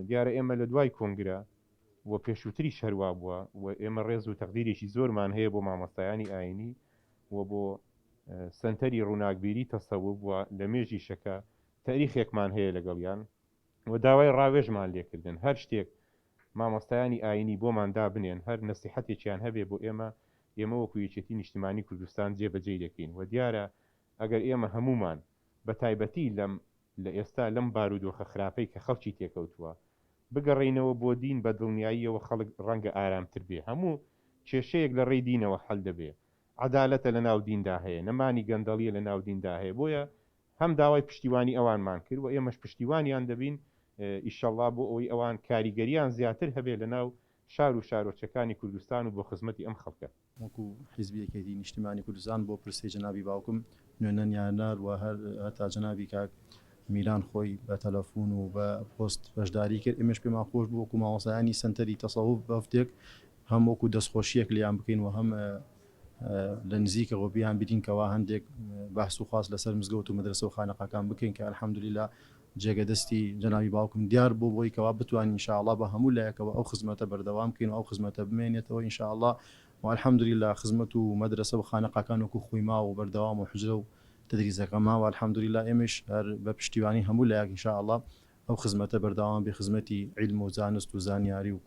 دیارە ئێمە لە دوای کۆنگرە و پێشووتریش هەر وا بووە و ئێمە ڕێز و تەقدیرێکی زۆرمان هەیە بۆ مامۆستایانی ئایینی و بۆ سەنتەری ڕووناکبیری تەسەوف و لە مێژیشە کە تەئریخێکمان هەیە لەگەڵیان و داوای ڕاوێژمان لێکردن هەر شتێک مامۆستایانی ئایینی بۆمان دابنێن هەر نەسیحەتێکیان هەبێ بۆ ئێمە ئێمە وەکو یەکێتی نیشتمانی کوردستان جێ بەجێی دەکەین و دیارە ئەگەر ئێمە هەموومان بە تایبەتی لەم لە ئێستا لەم بارودۆخە خراپەی کە خەڵکی تێکەوتووە بگەڕێینەوە بۆ دین بە دڵنیاییەوە خەڵک ڕەنگە ئارامتر بێ هەموو کێشەیەک لە ڕێی دینەوە حەل دەبێ عەدالەتە لە ناو دیندا هەیە نەمانی گەندەڵیە لە ناو دیندا هەیە بۆیە هەم داوای پشتیوانی ئەوانمان کرد و ئێمەش پشتیوانیان دەبین ئیشەڵا بۆ ئەوەی ئەوان کاریگەریان زیاتر هەبێ لە ناو شار و شارۆچەکانی کوردستان و بۆ خزمەتی ئەم خەڵکە. وەکو حیزبی یەکێتی نیشتیمانی کوردستان بۆ پرسەی جەنابی باوکم نوێنەریان نارد و هەر هەتا جەنابی کاک میران خۆی بە تەلەفون و بە پۆست بەشداری کرد ئێمەش پێمان خۆش بوو وەکو مامۆستایانی سەنتەری تەسەوف بەفتێک هەم وەکو دەستخۆشیەک لێیان بکەین و هەم لە نزیکەوە بیان بینین کەوا هەندێک بەحس و خواست لەسەر مزگەوت و مەدرەسە و خانەقاکان بکەین کە الحمدللە جێگە دەستی جەنابی باوکم دیار بوو بۆی کەوا بتوانین ان شاء اللە بە هەموو لایەکەوە ئەو خزمەتە بەردەوام بکەین و ئەو خزمەتە بمێنێتەوە ان شاء اللە و الحمدللە خزمەت و مەدرەسە و خانەقاکان وەکو خۆی ماوە و بەردەوام و حوجرە و تدریسەکە ماوە الحمدللە ئێمەیش هەر بە پشتیوانی هەموو لایەک ان شاء اللە ئەو خزمەتە بەردەوام بێ خزمەتی عیلم و زانست و زانیاری و.